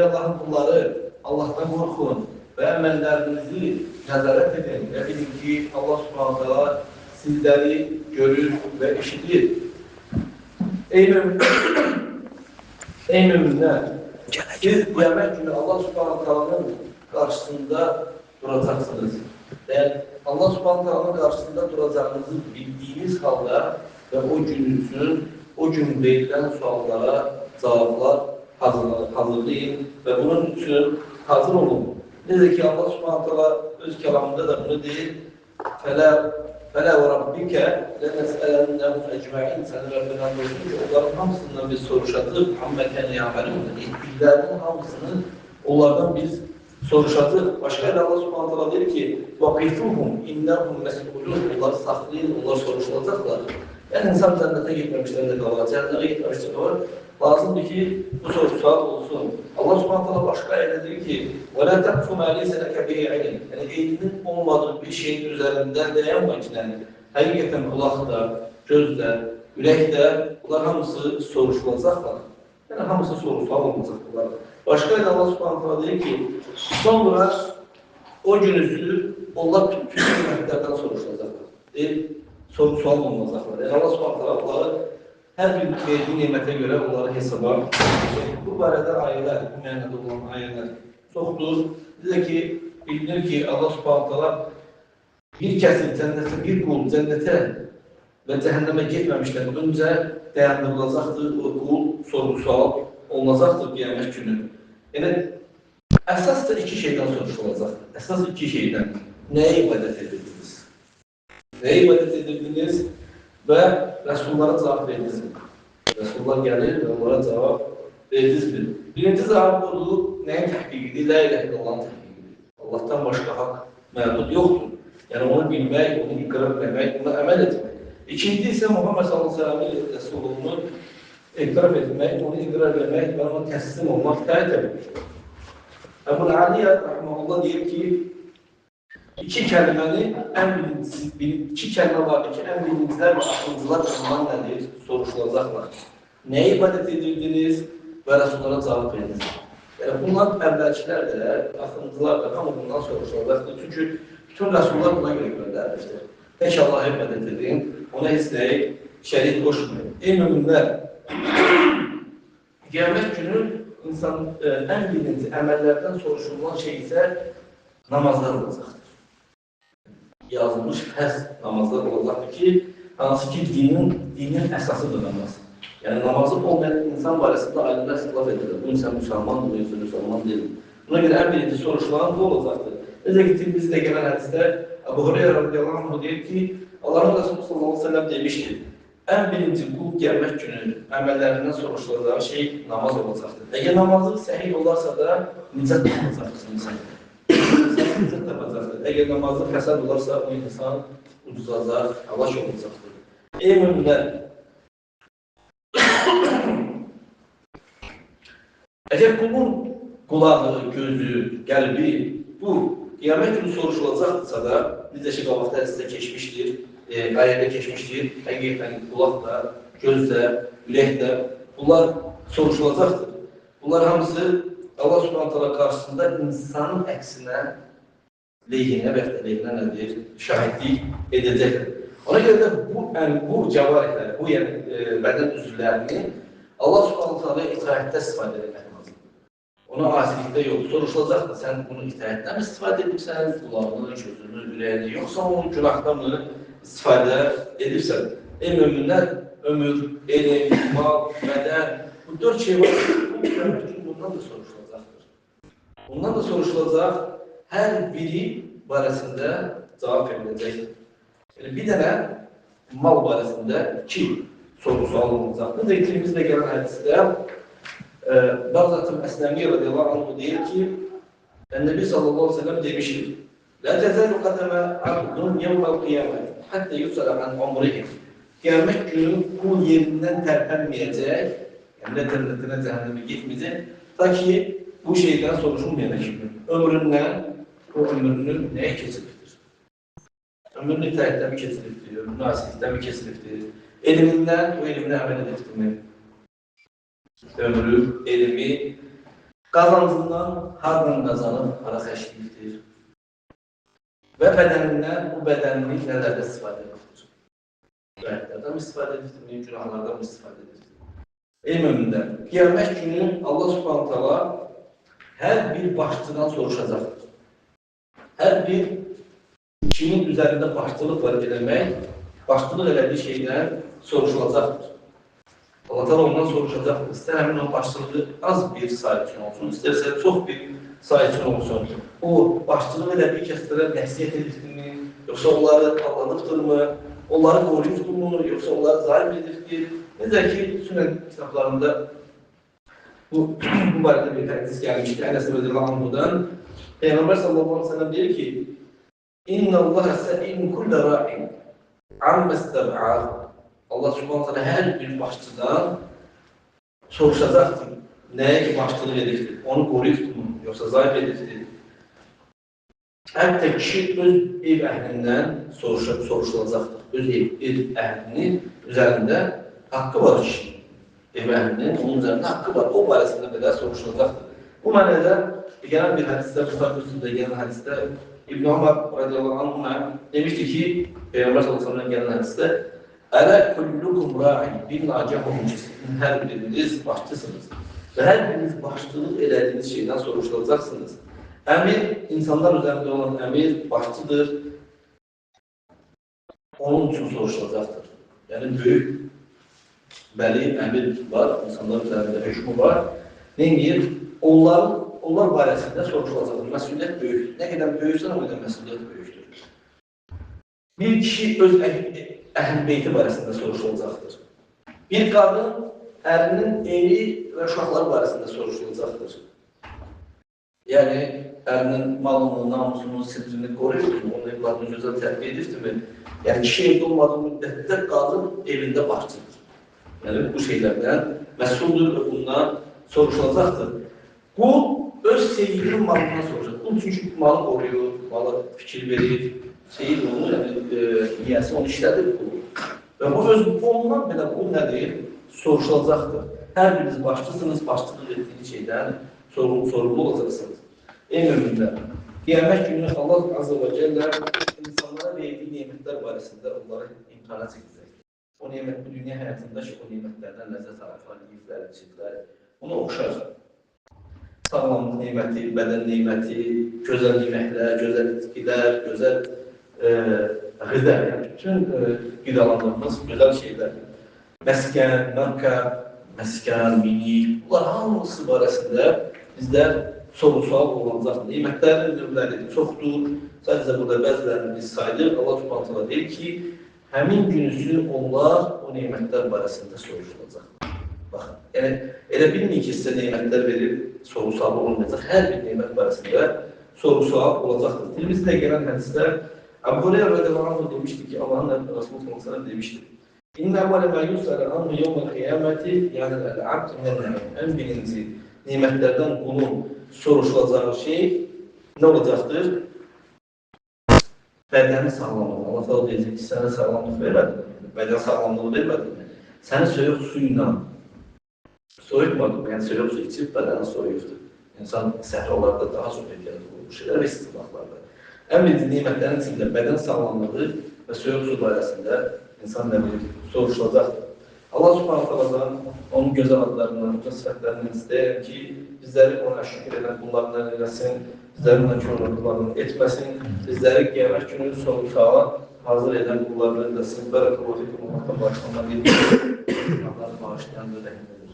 Allahın qulları, Allahdan qorxun və əməllərinizi nəzarət edin və bilin ki, Allah Subhanahu taala sizləri görür və eşidir. Ey müminlər, siz qiyamət günü Allah Subhanahu taalanın qarşısında duracaqsınız. Yəni Allah Subhanahu taalanın qarşısında duracağınızı bildiyiniz halda və o gün üçün, o gün verilən suallara cavablar hazırlayın və bunun üçün hazır olun. Necə ki, Allah Subhanahu taala öz kəlamında da bunu deyir: "Fələ və rabbikə lenəsəlennəhum ecmaîn." Sənin Rəbbin and olsun ki, onların hamısından biz soruşacağıq. Amma kənə ya'melun, etdiklərinin hamısını onlardan biz soruşacağıq. Başqa yerdə Allah Subhanahu taala deyir ki: "Vaqifuhum innəhum məs'ulun." Onları saxlayın, onlar soruşulacaqlar. Yəni insan cənnətə getməmişdən də qalar, cəhənnəmə getməmişdən də qalar. Lazımdır ki, bu soru-sual olsun. Allah Subhanahu taala başqa yerdə deyir ki: "Və la taqfu ma laysa laka bihi ilm." Yəni elmin olmadığı bir şeyin üzərində dayanma ki, yəni həqiqətən qulaq da, göz də, ürək də, bunlar hamısı soruşulacaqlar. Yəni hamısı soru-sual olacaq bunlar. Başqa yerdə Allah Subhanahu taala deyir ki, sonra o günüsü onlar bütün nemətlərdən soruşulacaqlar. Deyir, soru-sual olunacaqlar. Yəni Allah Subhanahu taala onları hər bir verdiyi nemətə görə onları hesaba edəcək. Bu barədə ayələr, bu mənada olan ayələr çoxdur. Bizə ki, bilinir ki, Allah Subhanahu taala bir kəsin cənnətə, bir qul cənnətə və cəhənnəmə getməmişdən öncə dayandırılacaqdır, o qul sorğu-sual olunacaqdır qiyamət günü. Yəni, əsas da iki şeydən soruşulacaq. Əsas iki şeydən. Nəyə ibadət edirdiniz? Nəyə ibadət edirdiniz? Və rəsullara cavab verdinizmi? Rəsullar gəlir və onlara cavab verdinizmi? Birinci cavab odur, nəyin təhqiqidir? La ilahe illallahın təhqiqidir. Allahdan başqa haqq məbud yoxdur. Yəni onu bilmək, onu iqrar etmək, ona əməl etmək. İkinci isə Muhammed sallallahu əleyhi və səlləm rəsulunu etiraf etmək, onu iqrar etmək və ona təslim olmaq, itaət etmək. Əbul Aliyə rahimehullah deyir ki, iki kəlməni ən birincisi, iki kəlmə vardır ki, ən birincilər və axırıncılar bundan nədir? Soruşulacaqlar. Nəyə ibadət edirdiniz və rəsullara cavab verdiniz? Yəni bunlar əvvəlkilər də, axırıncılar da hamı bundan soruşulacaqdır. Çünki bütün rəsullar buna görə göndərilmişdir. Tək Allaha ibadət edin, ona heç nəyi şərik qoşmayın. Ey müminlər, qiyamət günü insan ən birinci əməllərdən soruşulan şey isə namazlar olacaqdır. Yazılmış fərz namazlar olacaqdır ki, hansı ki dinin əsasıdır namaz. Yəni namazı olmayan insan barəsində alimlər ixtilaf edirlər. Bu insan müsəlmandır, bu insan müsəlman deyil. Buna görə ən birinci soruşulan bu olacaqdır. Necə ki, Tirmizdə gələn hədisdə Əbu Hüreyrə radiyallahu anh deyir ki, Allahın Rəsulü sallallahu əleyhi və səlləm demişdir: ən birinci qul qiyamət günü əməllərindən soruşulacağı şey namaz olacaqdır. Əgər namazı səhih olarsa da nicat tapacaqdır insan. İnsan nicat tapacaqdır. Əgər namazı fəsad olarsa, o insan uduzacaq, həlak olacaqdır. Ey müminlər, əgər qulun qulağı, gözü, qəlbi bu qiyamət günü soruşulacaqdırsa da, necə ki, qabaqda hədisdə keçmişdir, ayədə keçmişdir, həqiqətən qulaq da, göz də, ürək də, bunlar soruşulacaqdır. Bunlar hamısı Allah Subhanahu taala qarşısında insanın əksinə, leyhinə və yaxud da leyhinə nədir? Şahidlik edəcəkdir. Ona görə də bu cəvarihləri, bu yəni bədən üzvlərini Allah Subhanahu taala itaətdə istifadə etmək lazımdır. Ona asilikdə yox, soruşulacaqdır. Sən bunu itaətdə mi istifadə edibsən, qulağını, gözünü, ürəyini, yoxsa onu günahda mı istifadə edibsən? Ey möminlər, ömür, elm, mal, bədən, bu dörd şey var. Bu bundan da soruşulacaqdır. Bundan da soruşulacaq, hər biri barəsində cavab veriləcəkdir. Yəni, bir dənə mal barəsində iki soru-sual olunacaqdır. Necə ki, Tirmizdə gələn hədisdə Bərzatın Əsləmi radiyallahu anh deyir ki, Ən-Nəbi sallallahu əleyhi və səlləm demişdir: "Lə təzəlu qədəmə abdun yevməl qiyamət həttə yusələ an umrihi." Qiyamət günü qul yerindən tərpənməyəcək, yəni nə cənnətə, nə cəhənnəmə getməyəcək, ta ki bu şeydən soruşulmayana kimi ömründən, o ömrünü nəyə keçiribdir? Ömrünü itaətdə mi keçiribdir, ömrünü asilikdə mi keçiribdir? Elmindən, o elminə əməl edibdirmi? Ömrü, elmi, Qazancından hardan qazanıb, hara xərcləyibdir. Və bədənindən, bu bədənini nələrdə istifadə edibdir? Rəhətlərdən istifadə edibdir, günahlardan istifadə edibdir. Ey möminlər, qiyamət günü Allah Subhanahu taala hər bir başçıdan soruşacaqdır. Hər bir kimin üzərində başçılıq var eləmək, başçılıq elədiyi şeydən soruşulacaqdır. Allah Teala ondan soruşacaqdır. İstər həmin onun başçılığı az bir say üçün olsun, istərsə çox bir say üçün olsun. O, başçılıq elədiyi kəslərə nəsihət edibdirmi, yoxsa onları aldadıbdırmı, onları qoruyubdurmu, yoxsa onları zalim edibdir? Necə ki, Sünnət kitablarında bu barədə bir hədis gəlmişdi. Ənəs radiyallahu anhudan Peyğəmbər sallallahu aleyhi ve sellem deyir ki, İnna Allaha sa'ilun kullə ra'in amma istəb'ah. Allah Subhanahu taala hər bir başçıdan soruşacaqdır. Nəyə ki başçılıq edibdir, onu qoruyubdur, yoxsa zalim edibdir. Hətta kişi öz ev əhlindən soruşulacaqdır. Öz ev əhlinin üzərində haqqı var kişinin. Ev əhlinin onun üzərində haqqı var. O barəsində belə soruşulacaqdır. Bu mənada gələn bir hədisdə, Buxarı Müslimdə gələn hədisdə İbn Umar radiyallahu anh demişdi ki, Peyğəmbər sallallahu əleyhi və səlləm gələn hədisdə Ələ kullukum ra'in, bir nacih olun ki, sizin hər biriniz başçısınız və hər biriniz başçılıq elədiyiniz şeydən soruşulacaqsınız. Əmir, insanlar üzərində olan əmir başçıdır, onun üçün soruşulacaqdır. Yəni, böyük bəli, əmir var, insanlar üzərində hökmü var. Neyinir? Onlar barəsində soruşulacaqdır. Məsuliyyət böyükdür. Nə qədər böyüksən, o qədər məsuliyyət böyükdür. Bir kişi öz əhl-i beyti barəsində soruşulacaqdır. Bir qadın ərinin evi və uşaqları barəsində soruşulacaqdır. Yəni, ərinin malını, namusunu, sirrini qoruyurdur, onun evladını gözəl tərbiyə edirdirmi? Yəni, kişi evdə olmadığı müddətdə qadın evində başçıdır. Yəni, bu şeylərdən məsuldur və bundan soruşulacaqdır. Qul öz seyyidinin malından soruşacaq. Qul çünki malı qoruyur, malı fikir verir, seyid onu, yəni niyəsi onu işlədir qulu. Və bu öz ondan belə qul nədir? Soruşulacaqdır. Hər biriniz başçısınız, başçılıq etdiyiniz şeydən sorumlu olacaqsınız. Ey möminlər, qiyamət günü Allah Azze və Cəllə insanlara verdiyi nemətlər barəsində onları imtihana çəkəcək. O nemət bu dünya həyatında ki, o nemətlərdən ləzzət alırlar, yiyiblər, içiblər. Buna oxşar. Sağlamlıq neməti, bədən neməti, gözəl yeməklər, gözəl içkilər, gözəl qida, yəni bütün qidalandığımız gözəl şeylər. Məskən, mərkəb, məskən, minik, bunlar hamısı barəsində bizlər soru-sual olunacaqdır. Nemətlərin növləri çoxdur. Sadəcə burada bəzilərini biz saydıq. Allah Subhanahu taala deyir ki, həmin günüsü onlar o nemətlər barəsində soruşulacaq. Baxın, yəni elə bilməyin ki, sizə nemətlər verib soru-sual olmayacaq. Hər bir nemət barəsində soru-sual olacaqdır. Tirmizdə gələn hədisdə Əbu Hüreyrə radiyallahu anh demişdi ki, Allahın Resulü sallallahu əleyhi və səlləm demişdi. İnne əvvələ mə yusələ anhu yevməl qiyaməti, yəni əl-abd minən-nəim. Ən birinci nemətlərdən qulun soruşulacağı şey nə olacaqdır? Bədəni sağlamlığı. Allah Teala deyəcək ki, sənə sağlamlıq vermədim, bədən sağlamlığı vermədim. Səni soyuq su ilə soyutmadım, yəni soyuq su içib bədəni soyuqdur. İnsan səhralarda daha çox ehtiyacı olur bu şeylər və istilahlarda. Ən birinci nemətlərin içində bədən sağlamlığı və soyuq su barəsində insan nə bilir, soruşulacaqdır. Allah Subhanahu taaladan, onun gözəl adlarından, uca sifətlərindən istəyirəm ki, bizləri ona şükür edən qullarından eləsin, bizləri ona kör olan qullarından etməsin, bizləri qiyamət günü soru-suala hazır edən qullarından eləsin. Bərəkəllahu fikum, Allahdan bağışlanma deyil, Allahdan bağışlayandır, rəhmət.